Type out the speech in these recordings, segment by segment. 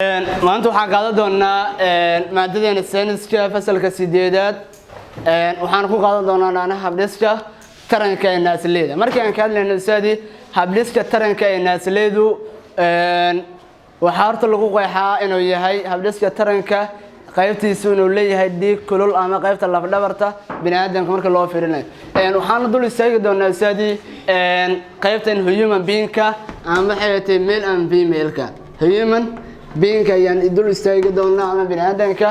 Maanta waxaan qaadan doonaa maadadeena sayniska, fasalka sideedaad. Waxaan ku qaadan doonaa naana habdhiska taranka ee naasleyda. Markii aan ka hadlayno, ustaadi, habdhiska taranka ee naasleydu, waxaa horta lagu qeexaa inuu yahay habdhiska taranka qaybtiisu inuu leeyahay dhiig kulul ama qaybta lafdhabarta bini aadamka marka loo fiirinayo. Waxaana dul istaagi doonaa, ustaadi, qaybtan human beingka ama waxay tahay male and female-ka. Human beingka ayaan dul istaagi doonaa ama bini aadamka.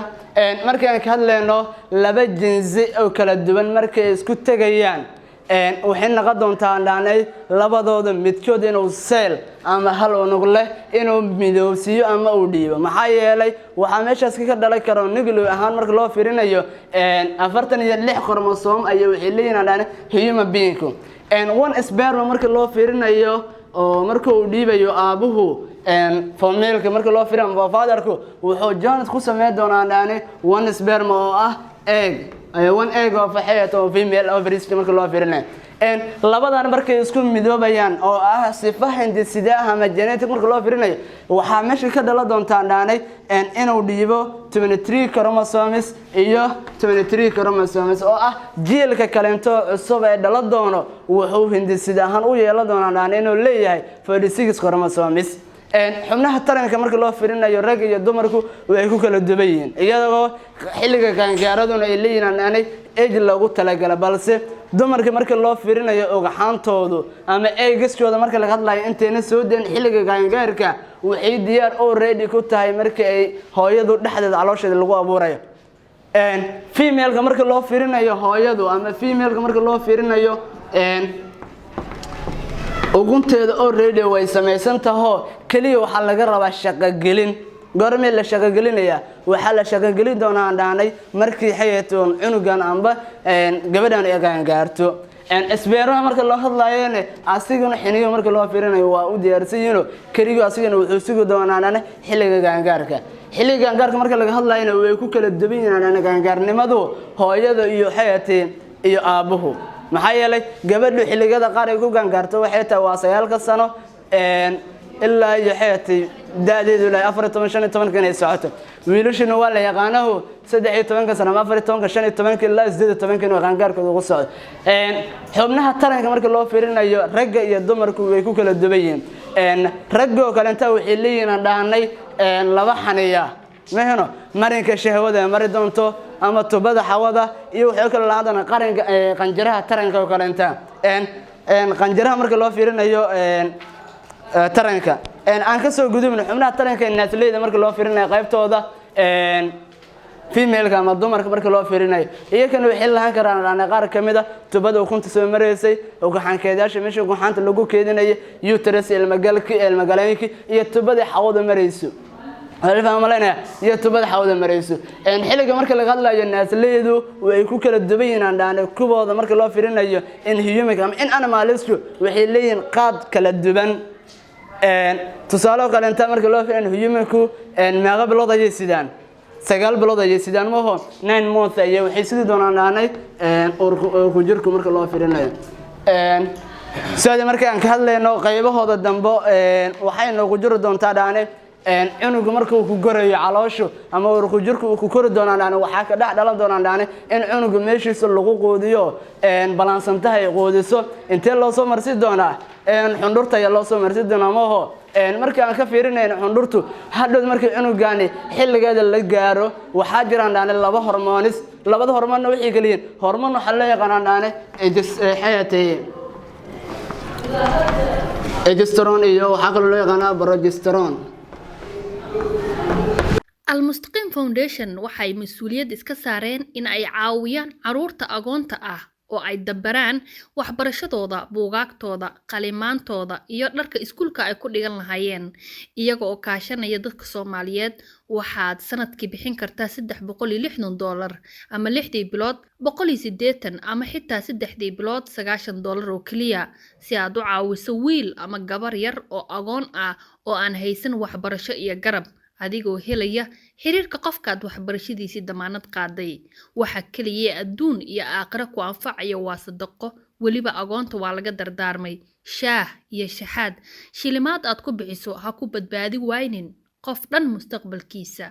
Markaan ka hadlayno laba jinsi oo kala duwan markay isku tegayaan, waxay noqon doontaa dhaanay labadooda midkood inuu cell ama hal unug leh inuu midoobsiiyo ama uu dhiibo. Maxaa yeelay, waxaa meeshaas ka dhalan karo nucleo ahaan marka loo fiirinayo 46 chromosome ayay waxay leeyihin dhaanay human beingku. One sperm marka loo fiirinayo oo marka uu dhiibayo aabuhu, female-ka marka loo fiirinayo, fatherku wuxuu joint ku sameyn doonaa dhaani one sperm oo ah egg, one egg of xayat oo female ovaries marka loo fiirinayo. Labadan markay isku midoobayaan oo ah sifa hindiside ah ama genetic marka loo fiirinayo, waxaa meesha ka dhalan doontaa dhaanay inuu dhiibo 23 chromosomes iyo 23 chromosomes oo ah jiilka kaleento cusub ee dhalan doono. Wuxuu hindiside ahaan u yeelan doonaa dhaanay inuu leeyahay 46 chromosomes. Xubnaha taranka marka loo firinayo, rag iyo dumarku way ku kala duwan yihiin, iyadoo xilliga qaangaaraduna ay leeyihiin aanay age loogu talagala, balse dumarka marka loo firinayo ogxaantoodu ama eegaskooda marka laga hadlayo, intayna soo dayn xilliga qaangaarka, waxay diyaar already ku tahay marka ay hooyadu dhexdeeda caloosheeda lagu abuurayo. Femaleka marka loo firinayo, hooyadu ama femaleka marka loo firinayo, ugunteeda already way samaysan tahoo, keliya waxaa laga rabaa shaqogelin. Goormee la shaqogelinayaa? Waxaa la shaqogelin doonaa, aan dhahnay, markii xayatoon cunugan amba gabadhan ay qaangaarto. Spermaha marka loo hadlaayone, asigana xiniyo marka loo fiirinayo waa u diyaarsan yihiino, keligu asigana wuxuu sugi doonaa dhane xilliga gaangaarka. Xilliga gaangaarka marka laga hadlaayona, way ku kala duwan yihiin dhane gaangaarnimadu hooyada iyo xayatee iyo aabbuhu. Maxaa yeelay, gabadhu xilligada qaar ay ku gaangaarto waxay tahay waa 9-ka sano ilaa iyo xayatay da-deedu ilaa 14, 15-ka inay socoto. Wiilashuna waa la yaqaanahu, 13-ka sano ama 14-ka, 15-ka ilaa 18-ka inuu qaangaarkooda ugu socdo. Xubnaha taranka marka loo fiirinayo, ragga iyo dumarku way ku kala duwan yihiin. Ragga oo kalenta waxay leeyihiin, aan dhahnay, laba xaniya maheno, marinka shahwada mari doonto ama tubada xawada, iyo waxay kale lahaan doonaa qaranka qanjiraha taranka oo kalenta. Qanjiraha marka loo fiirinayo taranka, aan ka soo gudubno xubnaha taranka naasleyda marka loo fiirinayo qaybtooda femaleka ama dumarka marka loo fiirinayo, iyakana waxay lahaan karaan qaar ka mid a tubada ukunta soo maraysay, ugxankeedayaasha meesha ugxaanta lagu keedinayo, uterus ilmagalki ilmagaleenki, iyo tubadii xawada marayso malaynaya, iyo tubada xawada marayso. Xilliga marka laga hadlayo naasleydu, way ku kala duwan yihiin, aan dhahnay, kuwooda marka loo fiirinayo in humanka ama in animalsku waxay leeyihiin qaad kala duwan. Tusaale oo kale inta marka loo fiirinayo humanku, meeqa bilood ayay sidaan? 9 bilood ayay sidaan maho? 9 month ayay waxay sidi doonaan, dhahnay, uurku jirku marka loo fiirinayo. Sidaadi marka aan ka hadlayno qaybahooda dambe, waxay noogu jiri doontaa, dhahne, cunugu marka uu ku korayo calooshu ama uurku jirku uu ku kori doonaan, dhahne, waxaa ka dhex dhalan doonaan, dhahne, in cunugu meeshiisa lagu quudiyo, balansantaha ay quudiso. Intee loo soo marsi doonaa? Xundhurta ayaa loo soo marsi doonaa maho? Marka aan ka fiirinayno xundhurtu, hadhow markii cunugaani xilligeeda la gaaro, waxaa jiraan, dhahne, laba hormones. Labada hormoonna waxay kala yihiin, hormoon waxaa loo yaqaanaa, dhahne, xayatay progesterone, iyo waxaa kaloo loo yaqaanaa progesterone. Almustaqiim Foundation waxay mas-uuliyad iska saareen in ay caawiyaan caruurta agoonta ah oo ay dabaraan waxbarashadooda, buugaagtooda, qalimaantooda iyo dharka iskuulka ay ku dhigan lahaayeen, iyaga oo kaashanaya dadka Soomaaliyeed. Waxaad sanadkii bixin kartaa $360, ama lixdii bilood 180, ama xitaa saddexdii bilood $90 oo keliya, si aad u caawiso wiil ama gabar yar oo agoon ah oo aan haysan waxbarasho iyo garab, adigoo helaya xiriirka qofkaad waxbarashadiisii damaanad qaaday. Waxa keliya adduun iyo aakhiro ku anfacaya waa sadaqo. Weliba agoonta waa laga dardaarmay shaah iyo shaxaad. Shilimaad aad ku bixiso ha ku badbaadi waynin. Qof dhan mustaqbalkiisa.